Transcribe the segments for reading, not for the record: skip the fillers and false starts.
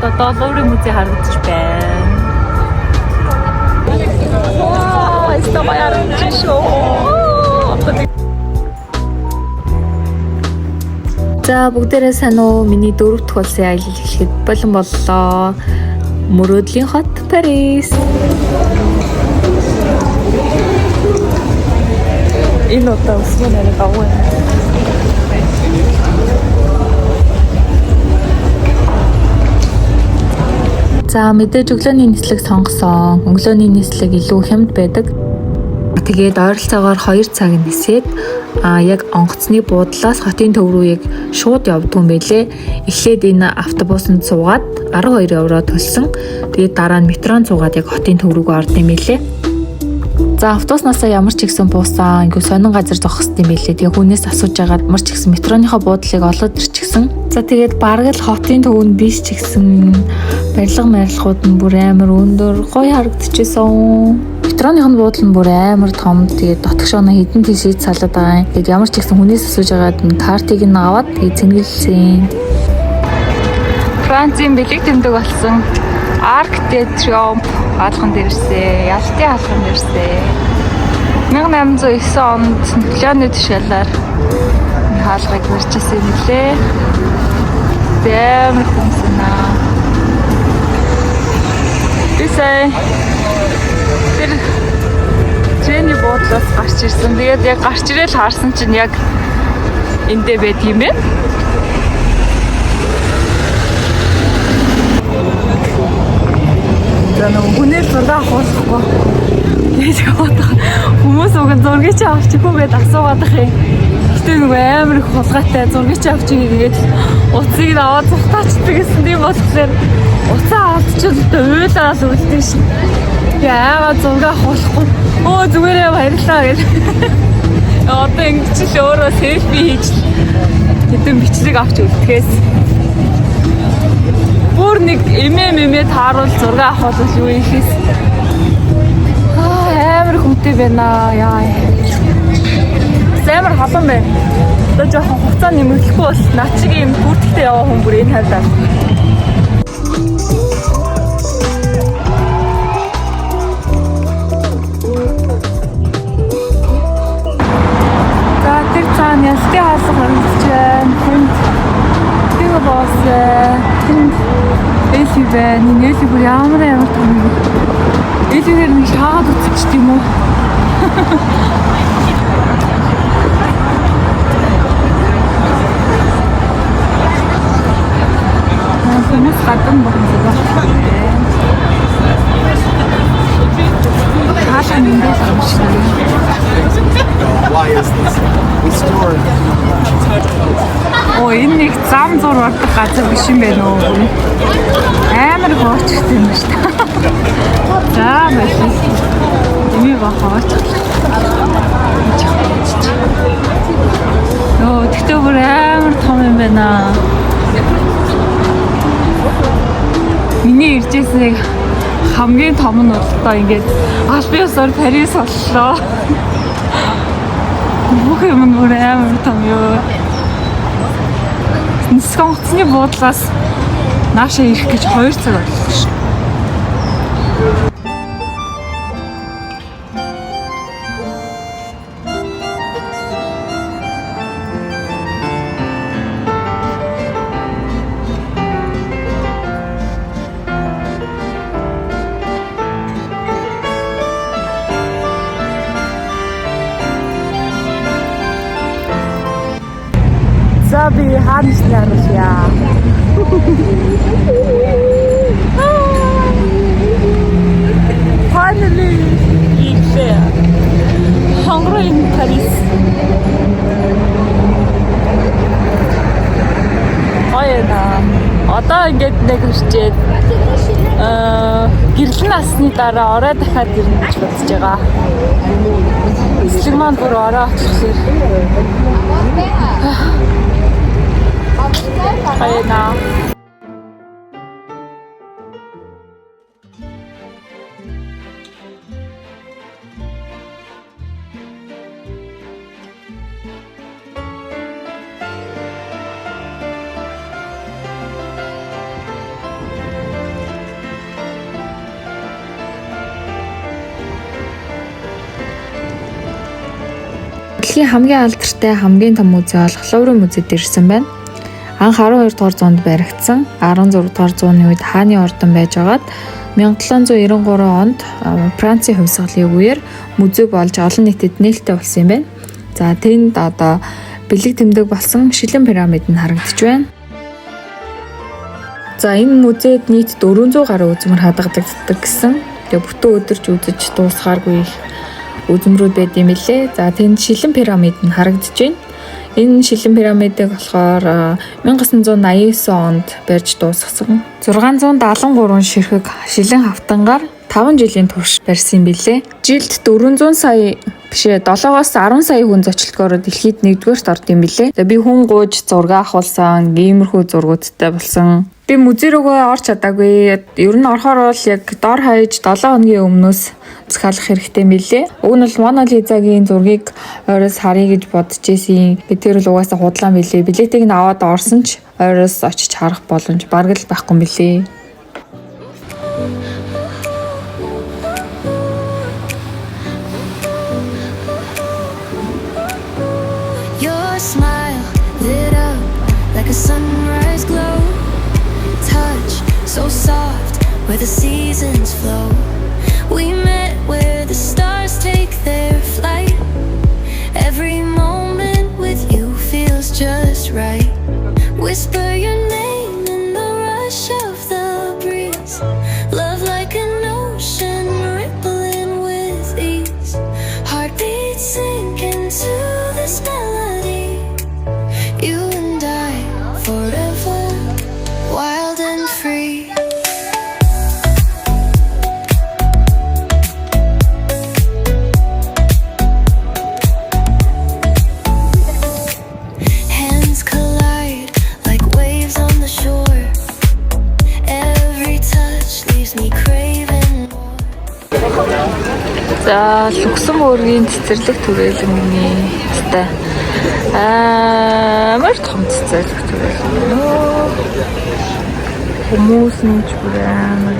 Одоо Луврын музей харагдаж байна. Вау, это моя шүү. За бүгдээрээ сайн уу? Миний дөрөв дэх улсын аялал эхлэхэд болон боллоо. Мөрөөдлийн хот Парис. Энэ удаа өсмөн арай давгүй. За мэдээж өглөөний нислэг сонгосон. Өглөөний нислэг илүү хямд байдаг. Тэгээд ойролцоогоор 2 цаг нисээд яг онгоцны буудлаас хотын төв рүү яг шууд явдгүй юм байлээ. Эхлээд энэ автобусанд суугаад 12 евро төлсөн. Тэгээд дараа нь метронд суугаад яг хотын төв рүүгээ орд юм байлээ. За автобуснаасаа ямар ч ихсэн буусан, ингээ сонин газар зогссон юм байлээ. Тэгээ хүнээс асууж агаад ямар ч ихсэн метроныхоо буудлыг олоод ирчихсэн. За тэгээд бараг л хотын төвөнд биш ч ихсэн барилга марилгууд нь бүр амар өндөр гоё харагдчихсан. Метроных нь буудлын нь бүр амар том. Тэгээд дотгошоо нь хідэн тийшээ салаад байгаа юм. Тэгээд ямар ч ихсэн хүнээс асууж агаад нь картыг нь аваад тэгээд цэнгэлсэн. Францын бэлэг тэмдэг болсон Arc de Triomphe хаалган дээр ирсэн. Ялтын хаалган дээр ирсэн. 1809 онд Наполеоны тушаалаар энэ хаалгыг барьчихсан юм лээ. Амар хүмүүс байна. Би сая тэр трений буудлаас гарч ирсэн. Тэгээд яг гарч ирээл харсан чинь яг эндээ байд юм байна. За нөгөө хүнээр зураг авах болохгүй. Тэгэж яваад байгаа. Хүмүүс уг нь зургийг чи авчихгүй гэдээ асуугаад ах юм. Гэтэ нөгөө амар их хулгайтай зургийг чи авчих гээд утсыг нь аваад зуртаачдаг гэсэн тийм болохоор утсаа авчихвал одоо уйлаад л үлдэн шин. Тэгээ айгаа зураг авах болохгүй. Өө зүгээрээ баярлаа гэж. Одоо ингэж л өөрөө селфи хийж л хэдэн бичлэг авч үлдэхээс бүр нэг эмээ мэмээ тааруул зураг авах бол юу ихээс амар хүнтэй байна яа. Амар халуун байна. Одоо жоохон хугацаа нэмэгдэхгүй бол над чиг юм бүртгэхдээ яваа хүн бүр энэ хавьд байна. За тэр цаана ялтын хаалга харагдаж байна. Хүнд тэр босс тэнд Эли байна. Энэ Эли бүр ямар амар том юм. Элигээр нэг шаагаад үтчихдэг юм уу? Хүмүүс гадна бохомсод байна. Хаалга эндээс юм шиг байна. Why is this? We store Оо энэ нэг зам зур ордог газар биш юм байна уу? Амар гоочтой юм байна шүү дээ. За баярлалаа. Эми бохооч. Йоо, тэгтээ бүр амар том юм байна. Миний иржсэн хамгийн том нь боллоо ингээд албан ёсоор Парис боллоо. Бүх юм нь бүр амар том юу. Нисэх онгоцны буудлаас наашаа ирэх гэж 2 цаг орлоо шин. За би хаана ирсэн харуулъя. Finally ирлээ. Хонгороо in Paris. Гоё наа. Одоо ингээд нэг хурцээд гэрлэн насны дараа орой дахиад ирнэ гэж бодож байгаа. Эслэг маань бүр орой очихлоор. Гоё наа. Дэлхийн хамгийн алдартай, хамгийн том музей болох Луврын музейд ирсэн байна. Анх 12 дугаар зуунд баригдсан. 16 дугаар зууны үед хааны ордон байж байгаад 1793 онд Францын хувьсгалын үеэр музей болж олон нийтэд нээлттэй болсон юм байна. За, тэнд одоо бэлэг тэмдэг болсон шилэн пирамид нь харагдаж байна. За, энэ музейд нийт 400 гаруй үзмэр хадгалагддаг гэсэн. Тэгээ бүтэн өдөр ч үзэж дуусгааргүй их үзмэрүүд байд юм билээ. За, тэнд шилэн пирамид нь харагдаж байна. Энэ шилэн пирамидыг болохоор 1989 онд барьж дуусгасан. 673 ширхэг шилэн хавтангаар 5 жилийн турш барьсан юм билээ. Жилд 400 сая биш ээ, 7-оос 10 сая хүн зочилдгоороо дэлхийд нэгдүгээрт ордог юм билээ. Тэгээ би хүн гуйж зураг авахулсан, иймэрхүү зургуудтай болсон. Би музей рүүгээ орч чадаагүй. Ер нь орохоор бол яг дор хаяж 7 хоногийн өмнөөс захиалах хэрэгтэй юм билээ. Уг нь бол Мона Лизагийн зургийг ойроос харъя гэж бодож исэн. Би тэр бол угаасаа худлаа билээ. Билетийг нь аваад орсон ч ойроос очиж харах боломж бараг л байхгүй юм билээ. Your smile lit up like a sunrise glow. Touch so soft where the seasons flow. We met where the stars take their flight. Every moment with you feels just right. Whisper your name in the rush of the breeze. Love like an ocean rippling with ease. Heartbeats sink into this melody. You and I forever, wild and free. Hands collide like waves on the shore. Every touch leaves me craving more. За, Люксембургийн цэцэрлэг түрээлэн гинэ. Хэвээ. Амар том цэцэрлэг түрээлэн гинэ. Хүмүүс нь ч бүр амар.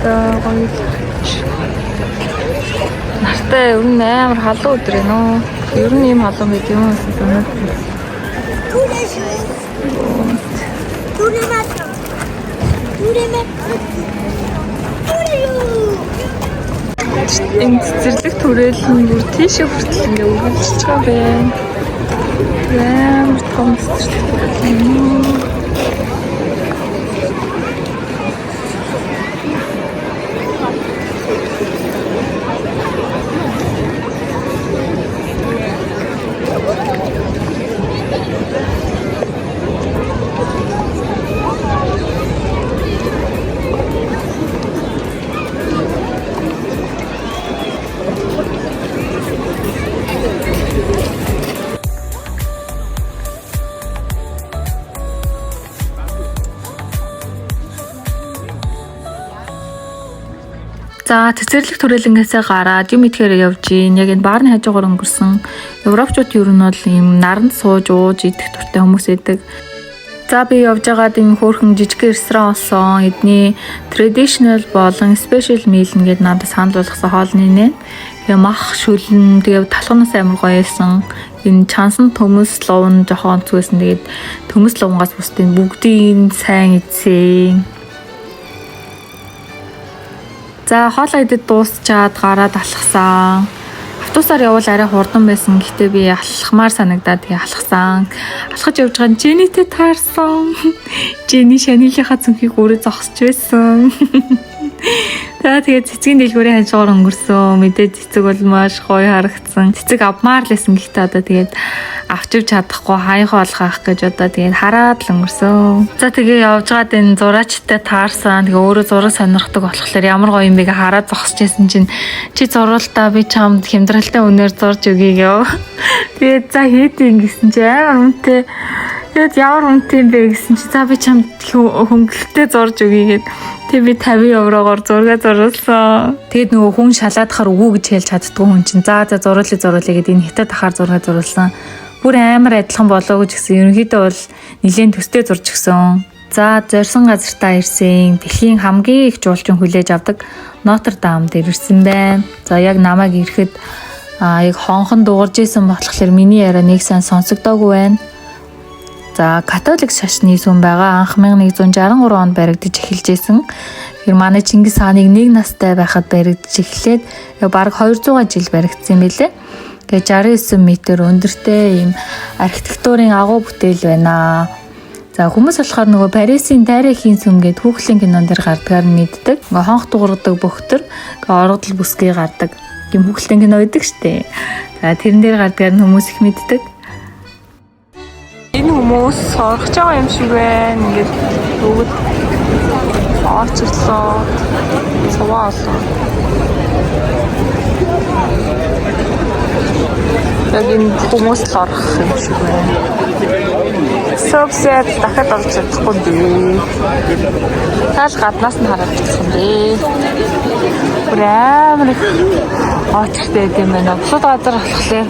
За, гоё л. Нартай, ер нь амар халуун өдөр ээ нөө. Ер нь ийм халуун байд юм уу өнөөдөр? Tous les jours, tous les matins, tous les mercredis, tous les jours. Энэ цэцэрлэг түрээлэн бүр тийшээ хүртэл ингээ үргэлжилж байгаа байна. Амар том цэцэрлэг түрээлэн юм. За, цэцэрлэг түрээлэнгээсээ гараад юм идэхээр явж гин. Яг энэ баарны хажуугаар өнгөрсөн. Европчууд ер нь бол ийм наранд сууж ууж идэх дуртай хүмүүс байдаг. За, би явж байгаад энэ хөөрхөн жижиг ресторан олсон. Эдний traditional болон special meal ингээд надад санал болгосон хоолны нэ. Тэгээ мах шүлэн, тэгээ талханаас амар гоё байсан. Энэ чансан төмөс лувн жоохон онцгой байсан. Тэгээд төмөс лувнгаас бусдын бүгдийг сайн идсэн. За, хоолоо идэж дуусчаад гараад алхсан. Автобусаар явбал арай хурдан байсан. Гэхдээ би алхмаар санагдаад тэгээ алхсан. Алхаж явж байгаа нь Женитэй таарсан. Жени Шанелийнхаа цүнхийг өөрөө зогсож байсан. За, тэгээд цэцгийн дэлгүүрийн хажуугаар өнгөрсөн. Мэдээж цэцэг бол маш гоё харагдсан. Цэцэг авмаар л байсан. Гэхдээ одоо тэгээд авч явж чадахгүй хаяхаа болох гэж одоо тэгээд хараад л өнгөрсөн. За, тэгээ явж байгаад энэ зураачтай таарсан. Тэгээ өөрөө зураг сонирхдаг болохоор ямар гоё юм бэ гэж хараад зогсож байсан чинь чи зуруултаа, би чамд хямдралтай үнээр зурж өгье гэв. Тэгээд за хийдин гэсэн чи амар үнэтэй. Тэгээд ямар үнэтэй юм бэ гэсэн чи за би чамд хөнгөлөлттэй зурж өгье гэд. Тэгээ би 50 еврогоор зураг зуруулсан. Тэгээд нөгөө хүн шалаадахаар үгүй гэж хэлж чаддгүй хүн чинь за за зуруулъя, зуруулъя гэд энэ хятад ахаар зураг зуруулсан. Бүр амар адилхан болоо гэж гисэн. Ерөнхийдөө бол нэлээд төстэй зурж гисэн. За, зорьсон газартаа ирсэн. Дэлхийн хамгийн их жуулчин хүлээж авдаг Нотр Дам дээр ирсэн байна. За, яг намайг ирэхэд яг хонхон дуугарч исэн болохоор миний яриа нэг сайн сонсогдоогүй байна. За, католик шашны сүм байгаа. Анх 1163 онд баригдаж эхэлж исэн. Тэр манай Чингис хааныг нэг настай байхад баригдаж эхлээд бараг 200 жил баригдсан юм билээ. Тэгээ 69 м өндөртэй ийм архитектурын агуу бүтээл байна. За, хүмүүс болохоор нөгөө Парисын тарихийн сүм гээд хүүхлийн кинон дээр гардгаар нь мэддэг. Ингээ хонх дуугардаг бөхтөр, ингээ оргодол бүсгүй гардаг. Тийм хүүхлийн кино байдаг штэ. За, тэрэн дээр гардгаар нь хүмүүс их мэддэг. Энэ хүмүүс соргож байгаа юм шиг байна. Ингээд бүгд очрлоо. Цуваа олоо. Яг энэ хүмүүс л орох юм шиг байна. Сувсад дахиад орж чадахгүй юм бэ. Таал гаднаас нь хараад бичих юм бэ. Бүр амар их очиртай юм байна. Бусад газар болохоор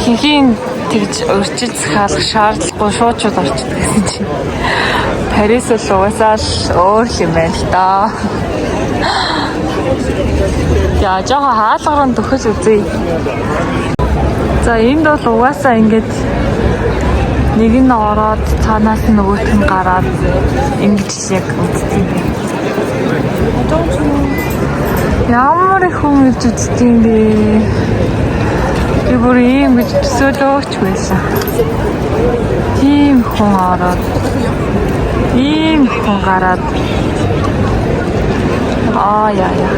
хинхийн тэгж урьдчилж захиалах шаардлагагүй шууд шууд орчдөг гэсэн чинь Парис бол угаасаа л өөр л юм байна л даа. Яа, жоохон хаалгаран төхөж үзье. За, энд бол угаасаа ингээд нэг нь ороод цаанаас нь нөгөөх нь гараад ингэж л яг үздэг юм байна. Ямар их хүн ирж үздэг юм бэ? Би бүр ийм гэж төсөөлөөч байсан. Тийм хүн ороод, ийм хүн гараад. Аа, яа яа.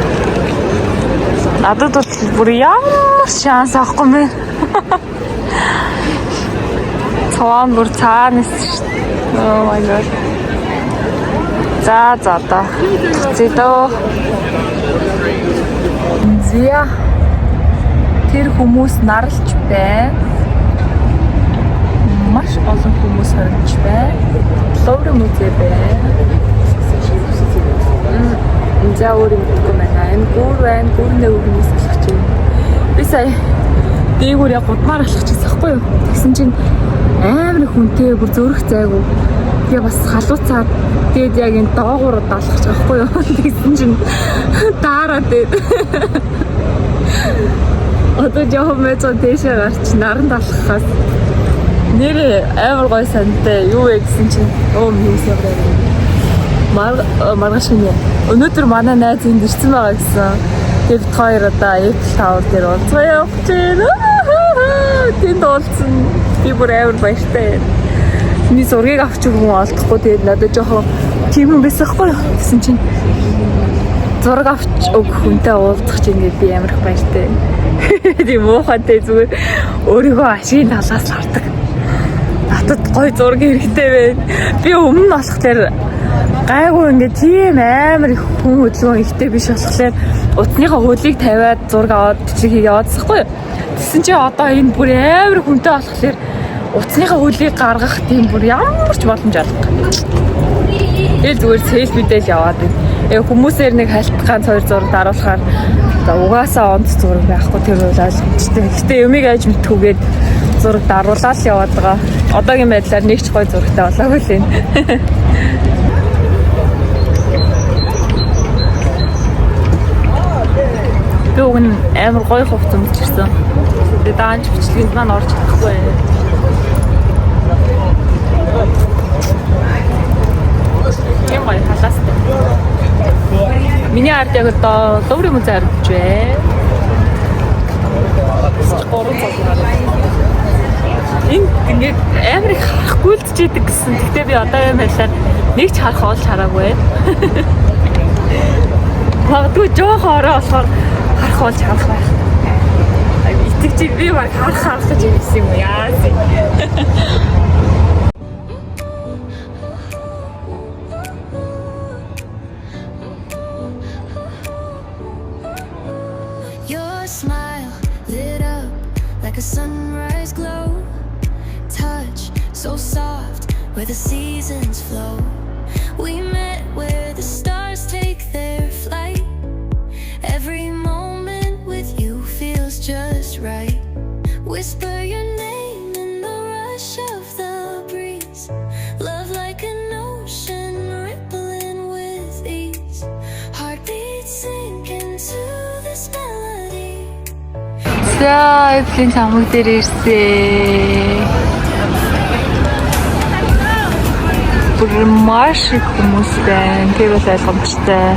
Надад бол бүр ямар шанс авахгүй мэ. Цаваан бүр цаанаас шүү дээ. Oh my God. За за да. Зээ дөө. Зя. Тэр хүмүүс нарлж байна. Маш олон хүмүүс харагдж байна. Луврын музей байна. За, өөр юм мэдэхгүй байна. Энэ гүүр байна. Гүүрнээ хүмүүс алхаж байна. Би сая дээгүүр яг гудмаар алхаж байсан байхгүй юу? Тэгсэн чинь амар их хүнтэй, бүр зөрөх зайгүй. Тэгээ бас халууцаад, тэгээд яг энэ доогуур алхаж байгаа байхгүй юу? Тэгсэн чинь таарад тэгээд одоо жоохон мэцэн дээшээ гарч наранд алхахаас нэр амар гой сантай. Юу вэ гэсэн чинь өө юу яваа мар маргааш минь өнөөдөр манай найз энд ирсэн байгаа гэсэн. Тэгээд бид хоёр одоо Eiffel Tower дээр уулзгаа явах гэж байна. Тэнд уулзсан. Би бүр амар баяртай. Миний зургийг авч хүн олдохгүй, тэгээд надад жоохон тийм юм байсан хгүй юу? Тэгсэн чинь зураг авч өг хүнтэй уулзах чинь ингээд би амар их баяртай. Тийм муухайтай, зүгээр өөрийгөө ашигын талаас хардаг. Надад гоё зураг хэрэгтэй байна. Би өмнө нь болохоор гайгүй ингээд тийм амар их хүн хөдөлгөөн ихтэй биш болохоор утасныхаа хөлийг тавиад зураг аваад бичлэг хийгээ яваадсахгүй юу. Тэгсэн чинь одоо энэ бүр амар хүнтэй болохоор утасныхаа хөлийг гаргах тийм бүр ямар ч боломж алга. Тэгэл зүгээр селфидээ л яваад байна. Хүмүүсээр нэг хальт ганц хоёр зураг даруулахаар за угаасаа онц зураг байхгүй, тэр бол ойлгомжтой. Гэтэ юмыг айж мэдхүүгээд зураг даруулаад л яваад байгаа. Одоогийн байдлаар нэг ч гой зурагтай болоогүй л юм. Би уг нь амар гоё хувцас өмсөж ирсэн. Тэгээ даанч бичлэгэнд маань орж чадахгүй байна. Тийм гоё халаастай. Миний ард яг одоо Луврын музей харагдаж байна. 3 цаг гараад. Энд ингээд амар их харахгүй л чийдэг гэсэн. Гэхдээ би одоо юм байдлаар нэг ч харах олж хараагүй байна. Магадгүй жоохон орой болохоор харах болж харах байх. Итгэж би баг харах харах гэж юм юм уу яасан. Your smile lit up like a sunrise glow. Touch so soft where the seasons flow. We met where the stars take their flight. Every moment with you feels just right. Whisper your name in the rush of the breeze. Love like an ocean. За, Эфлийн цамаг дээр ирсэн. Бүр маш их хүмүүс байна. Тэр бол ойлгомжтой.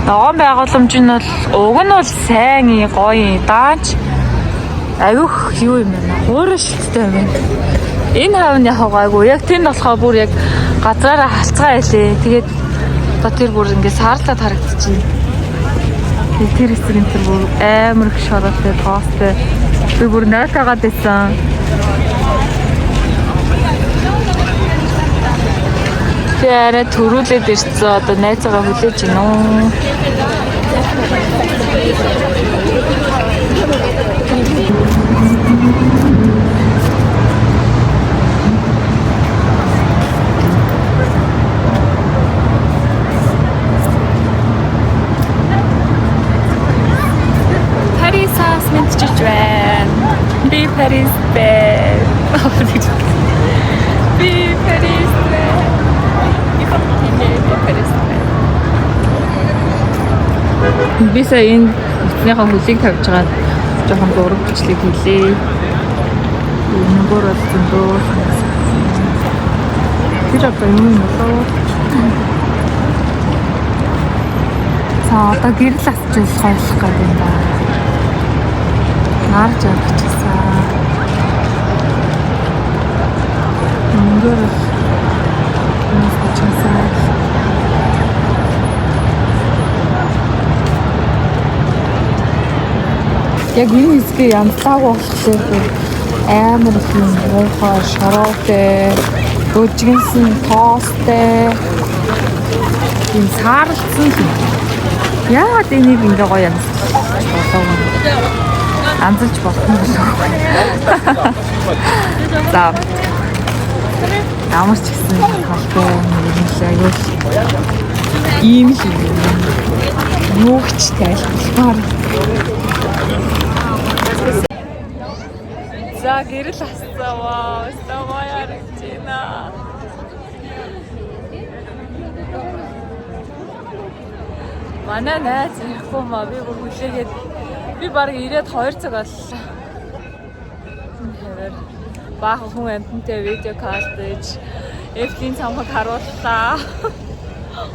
Ногоон байгууламж нь бол уг нь бол сайн гоё даач авих юу юм бэ? Хуурашилттай юм байна. Энэ хав нь яг гайгүй. Яг тэнд болохоор бүр яг газраараа халцгаа байлээ. Тэгээд одоо тэр бүр ингээд саарлаад харагдчихэв. Тэгээд тэр хэсэг энэ тэр бүр амар их шороотой, тоостой. Би бүр нойтойгоод байсан. Би арай төрүүлээд ирсэн. Одоо найзаагаа хүлээж гинөө. Парисаас мэдчилж байна. Би Парис байна. Би Парис байна. Би Парис байна. Би сая энэ утасныхаа хөлийг тавьж байгаа жоохон зураг бичлэг хийлээ. Өнөөгөр бол зөндөө санагдсан. Тэр одоо юм юм болоо. За одоо гэрэл асч ойлгох гэдэг юм да. Нарж авчихсан. Өнөөгөр бол хүмүүс бичсэн. Яг энэ хэсгээ янзлаагүй болохоор бүр амар их юм муухай шороотой, бөжгөнсөн тоостой юм саарлцсан юм. Яагаад энийг ингээ гоё янзлаж болов юм? Анзалж болох юм болов уу? За. Ямар ч гэсэн талбай юм л аюул ийм л юм. Юу ч тайлбарлахаар. За гэрэл асцаа вау, өстой гоё харагдаж байна. Манай найз ирэхгүй маа би бүр хүлээгээд би баг ирээд 2 цаг боллоо. Тэгэхээр баахан хүн амьтантай видео калдэж Эфлийн цамхаг харууллаа.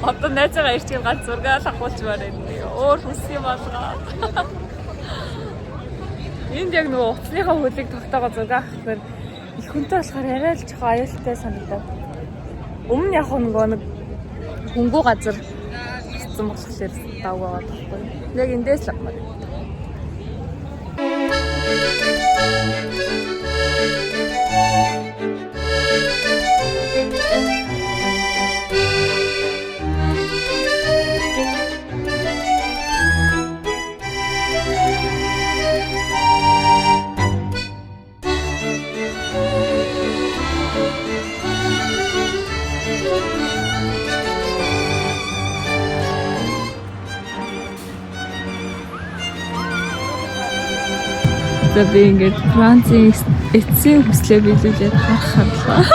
Одоо найзаагаа ирчихээр ганц зураг л авахулчмаар байна. Өөр хүссэн юм алгаа. Энд яг нөгөө утасныхаа хөлийг тогтоогоо зураг авахаар их хүнтэй болохоор арай л жоохон аюултай санагдаад. Өмнө яг нөгөө нэг хөнгүү газар авсан болохоор давг байгаа байхгүй. Яг эндээс л авмаар. За би ингээд Францын эцсийн хүслээ биелүүлээд харах харлаа.